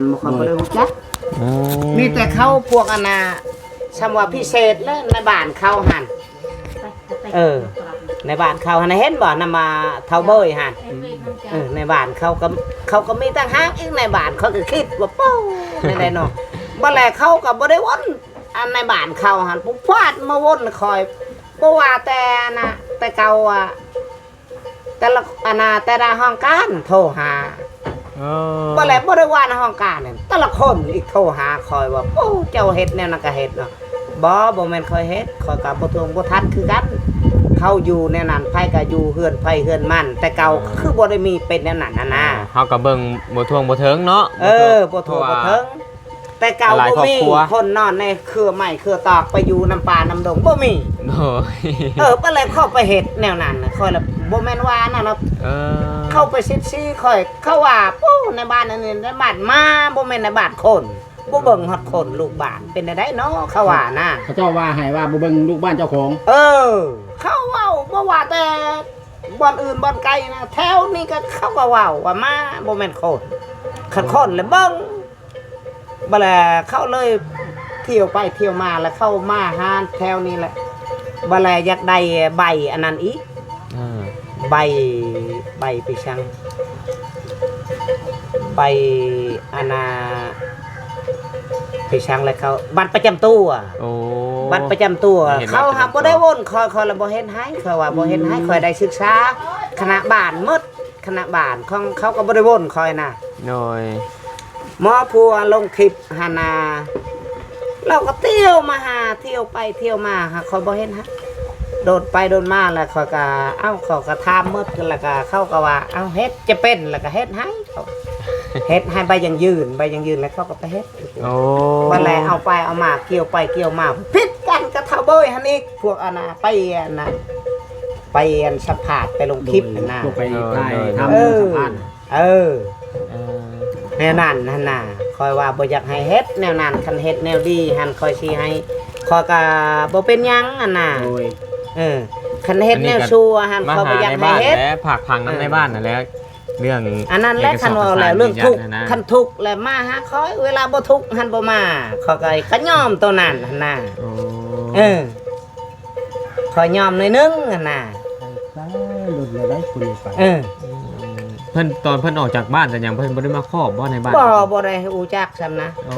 ບໍ່ຄ່ອຍ ໂດຍ ບໍ່ໄດ້ຮູ້ຈັກ ອືມ ມີແຕ່ເຂົາພວກອັນນ່າ ຊ່ຳວ່າພິເສດແຫຼະ ໃນບ້ານເຂົາຫັ້ນ ເອີ ໃນບ້ານເຂົາຫັ້ນນະ ເຫັນບໍ່ ນຳວ່າເຖົ້າເບີຍຫັ້ນ ອືມ ເອີ ໃນບ້ານເຂົາກໍ ເຂົາກໍມີຕ່າງຫາກອີກ ໃນບ້ານເຂົາກໍຄິດວ່າ ໂປ້ ແນວໃດເນາະ ບໍ່ແລະເຂົາກໍບໍ່ໄດ້ວົນ ອັນໃນບ້ານເຂົາຫັ້ນ ຜູ້ພາດມາວົນຂ້ອຍ ບໍ່ວ່າແຕ່ອັນນ່າ ແຕ່ເກົ່າອະ ແຕ່ລະ ອັນນ່າ ແຕ່ລະຫ້ອງການໂທຫາ ເອີ ບໍ່ແລະ ບໍ່ໄດ້ວ່ານະ ຫ້ອງການນັ້ນ ແຕ່ລະຄົນອີກໂທຫາຂ້ອຍວ່າ ໂອ້ ເຈົ້າເຮັດແນວນັ້ນກະເຮັດເນາະ ບໍ່ ບໍ່ແມ່ນຂ້ອຍເຮັດ ຂ້ອຍກະບໍ່ທວງບໍ່ທັນຄືກັນ ເຂົາຢູ່ແນວນັ້ນ ໃຜກະຢູ່ເຮືອນໃຜເຮືອນມັນ ແຕ່ເກົ່າ ເອີ ຄືບໍ່ໄດ້ມີເປັນແນວນັ້ນຫັ້ນນະ ເຮົາກະເບິ່ງບໍ່ຖ້ວງບໍ່ເຖິງເນາະ ເອີ ບໍ່ຖ້ວງບໍ່ເຖິງ ແຕ່ເກົ່າບໍ່ມີຄົນນອນໃນເຄືອໄມ້ເຄືອຕອກ ໄປຢູ່ນຳປ່ານຳດົງ ບໍ່ມີ ໂດຍ ເອີ ປະແລ້ວເຂົາໄປເຮັດແນວນັ້ນ ຂ້ອຍລະບໍ່ແມ່ນວ່ານັ້ນເນາະ ເອີ ເຂົາໄປເຊັກຊີຂ້ອຍ ເຂົາວ່າ ໂອ້ ໃນບ້ານອັນນີ້ ໃນບ້ານໝາ ບໍ່ແມ່ນໃນບ້ານຄົນ ບໍ່ເບິ່ງຮອດຄົນ ລູກບ້ານ ເປັນແນວໃດເນາະ ເຂົາວ່ານະ ເຂົາເຈົ້າວ່າໃຫ້ວ່າບໍ່ເບິ່ງລູກບ້ານເຈົ້າຂອງ ເອີ ເຂົາເວົ້າ ບໍ່ວ່າແຕ່ບ່ອນອື່ນບ່ອນໄກນະ ແຖວນີ້ກໍ ເຂົາກໍເວົ້າວ່າໝາ ບໍ່ແມ່ນຄົນ ຄັນຄົນລະເບິ່ງ ບາດແລ້ວເຂົາເລີຍທ່ຽວໄປທ່ຽວມາ ແລ້ວເຂົາມາຫາແຖວນີ້ແຫຼະ ບາດແລ້ວຢາກໄດ້ໃບອັນນັ້ນອີກ ເອີ ໃບ ໃບໄປສັງ ໃບອັນນ່າ ໄປສັງແລ້ວເຂົາ ບັດປະຈຳຕົວ ໂອ້ ບັດປະຈຳຕົວ ເຂົາຫາກບໍ່ໄດ້ວົນ ຂ້ອຍ ຂ້ອຍລະບໍ່ເຮັດໃຫ້ ຂ້ອຍວ່າບໍ່ເຮັດໃຫ້ ຂ້ອຍໄດ້ສຶກສາຄະນະບ້ານໝົດ ຄະນະບ້ານຂອງເຂົາກໍບໍ່ໄດ້ວົນຂ້ອຍນະ ໂດຍ ໝໍຜູ້ລົງຄລິບຫັ້ນນະ ລາວກໍທ່ຽວມາຫາ ທ່ຽວໄປທ່ຽວມາ ຫາຂ້ອຍບໍ່ເຫັນຫາ ໂດນໄປໂດນມາ ແລ້ວຂ້ອຍກໍ ເອົ້າ ເຂົາກໍຖາມໝົດ ແລ້ວກໍເຂົາກໍວ່າ ເອົ້າ ເຮັດຈະເປັນ ແລ້ວກໍເຮັດໃຫ້ ເຮັດໃຫ້ໃບຢັ້ງຢືນ ໃບຢັ້ງຢືນ ແລ້ວເຂົາກໍໄປເຮັດ ໂອ້ ບັດແລ້ວເອົາໄປເອົາມາ ກ່ຽວໄປກ່ຽວມາ ຜິດກັນກັບທ້າວເບີຍຫັ້ນອີກ ພວກອັນນ່າ ໄປອັນນ່າ ໄປອັນສຳພາດ ໄປລົງຄລິບຫັ້ນນະ ໂດຍ ພວກໄປຖ່າຍທຳ ເອີ ສຳພາດ ເອີ ເອີ ແນວນັ້ນຫັ້ນນະ ຂ້ອຍວ່າບໍ່ຢາກໃຫ້ເຮັດແນວນັ້ນ ຄັນເຮັດແນວດີຫັ້ນ ຂ້ອຍຊິໃຫ້ ຂ້ອຍກະບໍ່ເປັນຫຍັງຫັ້ນນະ ໂດຍ ເອີ ຄັນເຮັດແນວຊົ່ວຫັ້ນ ຂ້ອຍບໍ່ຢາກໃຫ້ເຮັດ ແລະ ພາກຝັງນຳໃນບ້ານຫັ້ນແຫຼະ ເລື່ອງອັນນັ້ນແຫຼະ ຄັນເວົ້າແລ້ວເລື່ອງທຸກ ຄັນທຸກແລ້ວມາຫາຂ້ອຍ ເວລາບໍ່ທຸກຫັ້ນບໍ່ມາ ຂ້ອຍກໍ ກໍຍອມໂຕນັ້ນຫັ້ນນະ ໂອ້ ເອີ ຂ້ອຍຍອມໜ້ອຍໜຶ່ງຫັ້ນນະ ໄປ ດົນແລ້ວໄດ໋ ຄົນນີ້ໄປ ເອີ ເພິ່ນ ຕອນເພິ່ນອອກຈາກບ້ານຈາກຫຍັງ ເພິ່ນບໍ່ໄດ້ມາຄອບບໍ່ໃນບ້ານ? ບໍ່ ບໍ່ໄດ້ຮູ້ຈັກຊ້ຳນະ ໂອ້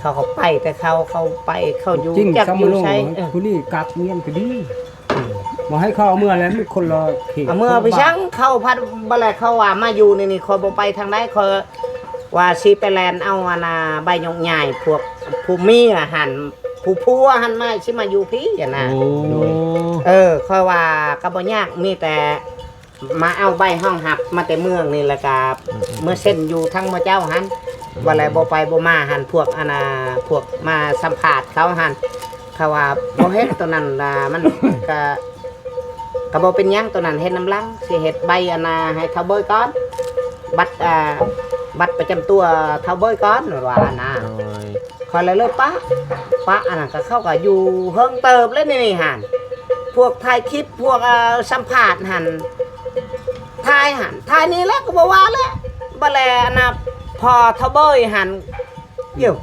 ເຂົາກໍໄປແຕ່ເຂົາ ເຂົາໄປ ເຂົາຢູ່ຈັກຢູ່ໃສ ເອີ ຜູ້ນີ້ກັກເມຍກໍດີ ບໍ່ໃຫ້ເຂົາເອົາເມືອແລ້ວ ມັນຄົນລະເຂດ ເອົາເມືອໄປສັງ ເຂົາພັດ ບາດແລ້ວເຂົາວ່າມາຢູ່ໃນນີ້ ຂ້ອຍບໍ່ໄປທາງໃດ ຂ້ອຍວ່າຊິໄປແລ່ນເອົາອັນນ່າ ໃບຍົກຍ້າຍ ພວກຜູ້ເມຍຫັ້ນ ຜູ້ຜົວຫັ້ນມາ ຊິມາຢູ່ພີ້ຫັ້ນນະ ໂອ້ ໂດຍ ເອີ ຂ້ອຍວ່າກໍບໍ່ຍາກ ມີແຕ່ມາເອົາໃບຮອງຮັບມາແຕ່ເມືອງນີ້ ແລ້ວກໍ ອືມໆ ເມືອເຊັນຢູ່ທາງໝູ່ເຈົ້າຫັ້ນ ອືມ ວ່າແລ້ວບໍ່ໄປບໍ່ມາຫັ້ນ ພວກອັນນ່າ ພວກມາສຳພາດເຂົາຫັ້ນ ເຂົາວ່າບໍ່ເຮັດໂຕນັ້ນນະ ມັນກະ ກໍບໍ່ເປັນຫຍັງ ໂຕນັ້ນເຮັດນຳຫຼັງ ຊິເຮັດໃບອັນນ່າໃຫ້ທ້າວເບີຍກ່ອນ ບັດ ອ່າ ບັດປະຈຳຕົວທ້າວເບີຍກ່ອນ ວ່າຫັ້ນນະ ໂດຍ ຂ້ອຍລະເລີຍປະ ປະອັນນັ້ນ ກໍເຂົາກໍຢູ່ເຫິງເຕີບແລ້ວ ນີ້ ນີ້ຫັ້ນ ພວກຖ່າຍຄລິບ ພວກ ເອີ ສຳພາດຫັ້ນ ຖ່າຍຫັ້ນ ຖ່າຍນີ້ແຫຼະ ກໍບໍ່ວ່າແຫຼະ ບາດແລ້ວອັນນ່າ ພໍທ້າວເບີຍຫັ້ນ ຢູ່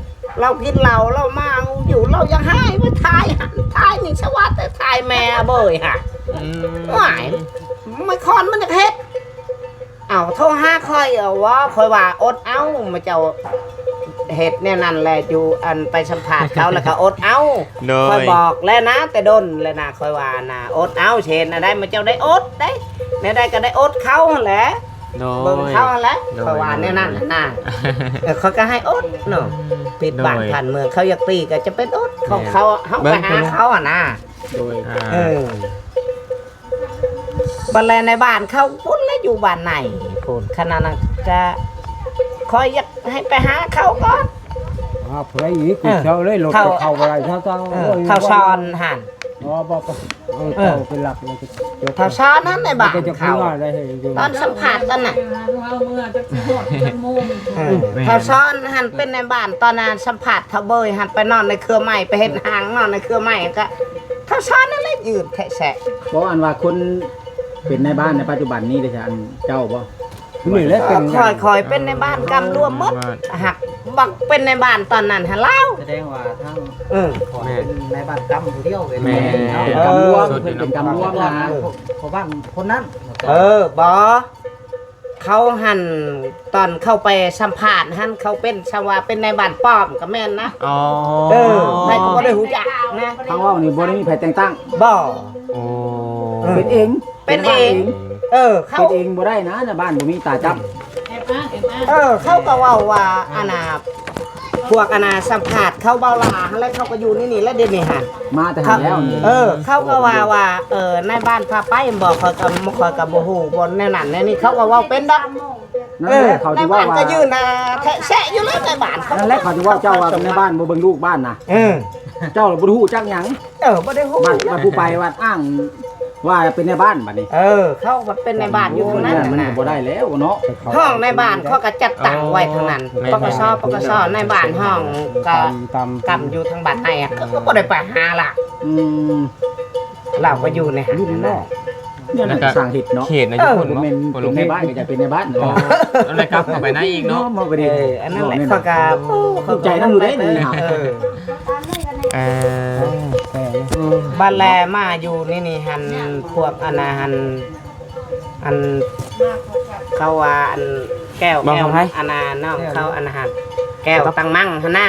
ລາວກິນເຫຼົ້າ ລາວເມົາຢູ່ ລາວຢາກຫາຍ ມາຖ່າຍຫັ້ນ ຖ່າຍນີ້ສະຫວັດ ແຕ່ຖ່າຍແມ່ເບີຍຫັ້ນ ອືມ ຫວາຍ ມາຄອນມັນຢາກເຮັດ ເອົາ ໂທຫາຂ້ອຍ ເອົາ ເວົ້າ ຂ້ອຍວ່າອົດເອົາ ມາເຈົ້າເຮັດແນວນັ້ນແຫຼະ ຢູ່ອັນໄປສຳພາດເຂົາ ແລ້ວກໍອົດເອົາ ໂດຍ ຂ້ອຍບອກແລ້ວນະ ແຕ່ດົນແລ້ວນະ ຂ້ອຍວ່ານະ ອົດເອົາ ຊິເຮັດແນວໃດ ມາເຈົ້າໄດ້ອົດເດ້ ແນວໃດກໍໄດ້ອົດເຂົາຫັ້ນແຫຼະ ໂດຍ ເບິ່ງເຂົາຫັ້ນແຫຼະ ໂດຍ ເຂົາວ່າແນວນັ້ນຫັ້ນນະ ເອີ ເຂົາກໍໃຫ້ອົດເນາະ ອືມ ປິດບ້ານ ໂດຍ ຜ່ານເມືອງ ເຂົາຢາກຕີກໍຈະເປັນອົດ ເຂົາ ເຂົາ ເຮົາໄປຫາເຂົາຫັ້ນນະ ໂດຍ ອ່າ ເອີ ບັດແລໃນບ້ານເຂົາພຸ້ນແລະ ຢູ່ບ້ານໃນພຸ້ນ ຂະໜາດນັ້ນກະ ຂ້ອຍຢາກໃຫ້ໄປຫາເຂົາກ່ອນ ຫາຜູ້ໃດອີກ ເອີ ເຈົ້າເລີຍ ລົດ ເຂົາ ເຂົາບໍ່ໄດ້ ເຈົ້າ ເຈົ້າ ເອີ ໂອ້ຍ ເຂົາສອນຫັ້ນ ອໍ ບໍ່ ເອີ ເອີ ເຈົ້າເປັນຫຼັກເລີຍ ເຂົາສອນຫັ້ນໃນບ້ານເຂົາ ເຈົ້າເປັນຫຼັກເລີຍ ຕອນສຳພາດຕອນນັ້ນ ເອີ ເຂົາສອນຫັ້ນເປັນໃນບ້ານ ຕອນນັ້ນສຳພາດທ້າວເບີຍຫັ້ນ ໄປນອນໃນເຄືອໄມ້ ໄປເຮັດຫາງນອນໃນເຄືອໄມ້ ກະເຂົາສອນນັ້ນແຫຼະ ຢືນແທະແຊະ ບໍ່ ອັນວ່າຄົນເປັນນາຍບ້ານໃນປັດຈຸບັນນີ້ເດ ອັນເຈົ້າບໍ່? ນີ້ແຫຼະເປັນ ຂ້ອຍ ຂ້ອຍເປັນນາຍບ້ານກຳລວມໝົດ ຫາກ ບັກເປັນນາຍບ້ານຕອນນັ້ນຫັ້ນລາວ ສະແດງວ່າທາງ ເອີ ເປັນນາຍບ້ານກຳຜູ້ດຽວເລີຍ ແມ່ນ ເນາະ ເປັນກຳລວມ ເອີ ເພິ່ນເປັນກຳລວມນະ ເອີ ຂອງບ້ານຄົນນັ້ນ ເອີ ບໍ່ ເຂົາຫັ້ນ ຕອນເຂົ້າໄປສຳພາດຫັ້ນ ເຂົາເປັນ ຊ່ຳວ່າເປັນນາຍບ້ານປອມກໍແມ່ນນະ ອໍ ເອີ ໃຜກໍບໍ່ໄດ້ຮູ້ຈັກນະ ທາງເວົ້ານີ້ບໍ່ໄດ້ມີໃຜແຕ່ງຕັ້ງ ບໍ່ ໂອ້ ເອີ ເປັນເອງ ເປັນເອງ ເປັນນາຍບ້ານເອງ ເອີ ເຂົາ ເປັນເອງບໍ່ໄດ້ນະ ນາຍບ້ານບໍ່ມີຕາຈັບ ເອີ ເຂົາກໍເວົ້າວ່າ ອັນນ່າ ພວກອັນນ່າສຳພາດເຂົາເວົ້າລາຫັ້ນແຫຼະ ເຂົາກໍຢູ່ໃນນີ້ແຫຼະ ດຽວນີ້ຫັ້ນ ມາແຕ່ຫັ້ນແລ້ວ ເອີ ເຂົາກໍວ່າ ວ່າ ເອີ ນາຍບ້ານພາໄປບໍ ຂ້ອຍກໍ ຂ້ອຍກໍບໍ່ຮູ້ ບໍ່ແນວນັ້ນແນວນີ້ ເຂົາກໍເວົ້າເປັນດອກ ນັ້ນແຫຼະ ເອີ ເຂົາຊິເວົ້າວ່າ ນາຍບ້ານກໍຢືນ ອ່າ ແທະແຊະຢູ່ແລ້ວ ນາຍບ້ານ ນັ້ນແຫຼະ ເຂົາຊິເວົ້າເຈົ້າວ່າເປັນນາຍບ້ານບໍ່ເບິ່ງລູກບ້ານນະ ເອີ ເຈົ້າລະບໍ່ໄດ້ຮູ້ຈັກຫຍັງ ເອີ ບໍ່ໄດ້ຮູ້ ບັດ ບັດຜູ້ໄປບັດອ້າງວ່າເປັນນາຍບ້ານບັດນີ້ ເອີ ເຂົາກໍເປັນນາຍບ້ານຢູ່ທາງນັ້ນ ໂອ້ຍ ມັນກໍບໍ່ໄດ້ແລ້ວເນາະ ຫ້ອງນາຍບ້ານເຂົາກໍຈັດຕັ້ງໄວ້ທາງນັ້ນ ອໍ ແມ່ນໆ ປກສ ປກສ ນາຍບ້ານຫ້ອງກໍ ຕາມ ຕາມ ກຳຢູ່ທາງບ້ານໃຕ້ ກໍ ກໍບໍ່ໄດ້ໄປຫາລາວ ອືມ ລາວກໍຢູ່ໃນຫັ້ນ ລຸ້ນເນາະ ແນວນັ້ນກໍຊ່າງເຮັດເນາະ ເຂດນາຍພົນເນາະ ເອີ ບໍ່ແມ່ນ ບໍ່ລົງ ເປັນນາຍບ້ານກໍຈະເປັນນາຍບ້ານ ອໍ ແລ້ວໄດ້ກັບເຂົ້າໄປໃນອີກເນາະ ເນາະ ມັນກໍໄດ້ ເອີ ອັນນັ້ນແຫຼະ ເຂົາກໍ ເອີ ເຂົາກໍ ເອີ ເອີ ບັດແລມາຢູ່ໃນນີ້ຫັ້ນ ພວກອັນນ່າຫັ້ນ ອັນ ເຂົາວ່າອັນ ແກ້ວ ແກ້ວ ອັນນ່າ ນ້ອງເຂົາອັນນ່າຫັ້ນ ແກ້ວຕັງມັງຫັ້ນນະ